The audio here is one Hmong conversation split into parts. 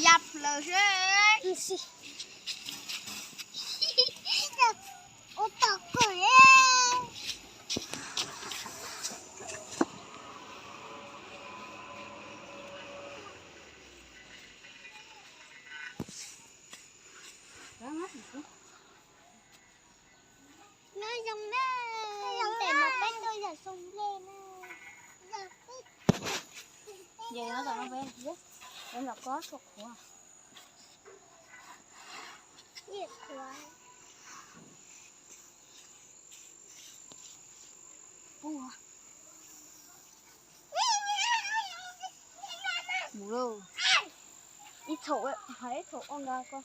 Yab lawm seb. Ua tom kawg. Nyob zoo na, ntawm no peb tuaj yog zoo nplej na. Yog no tom no peb, peb los kob tshuaj qhuav. Ib qhuav. Pua. Mus lauj. Ib txhaum, hais ib txhaum ua nka ko.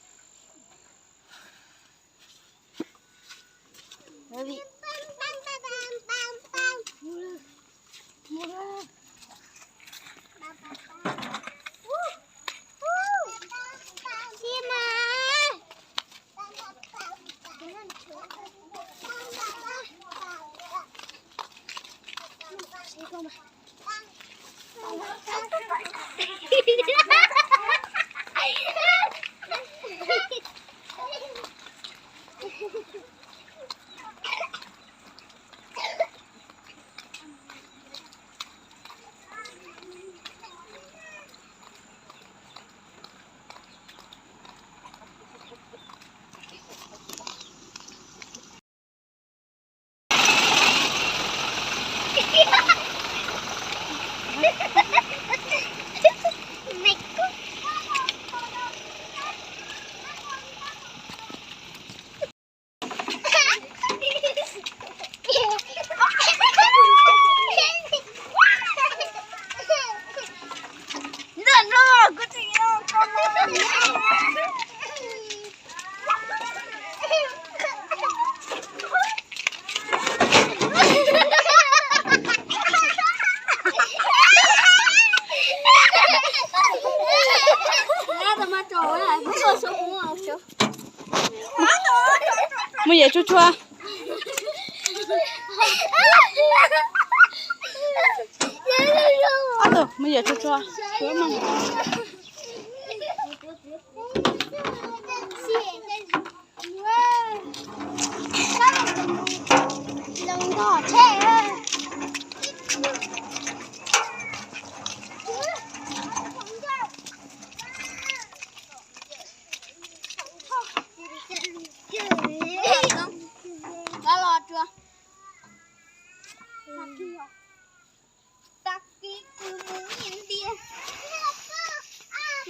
Mus yam tsuag tsuag. Ob tug mus yam tsuag tsuag. Tag kis kuv mus nyiaj ntiag.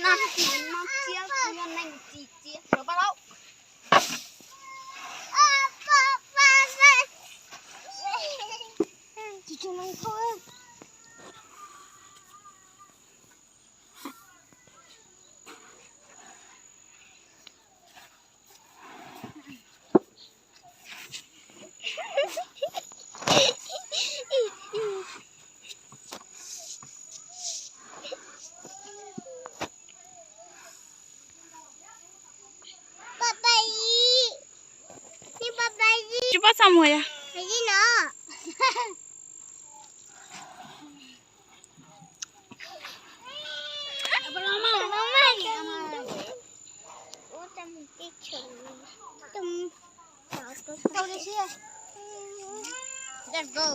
Nag kis no tsiab kuv yog neeg tsis tsiab sawv pab laub. Tsis pab txaj muag yog. Let's go.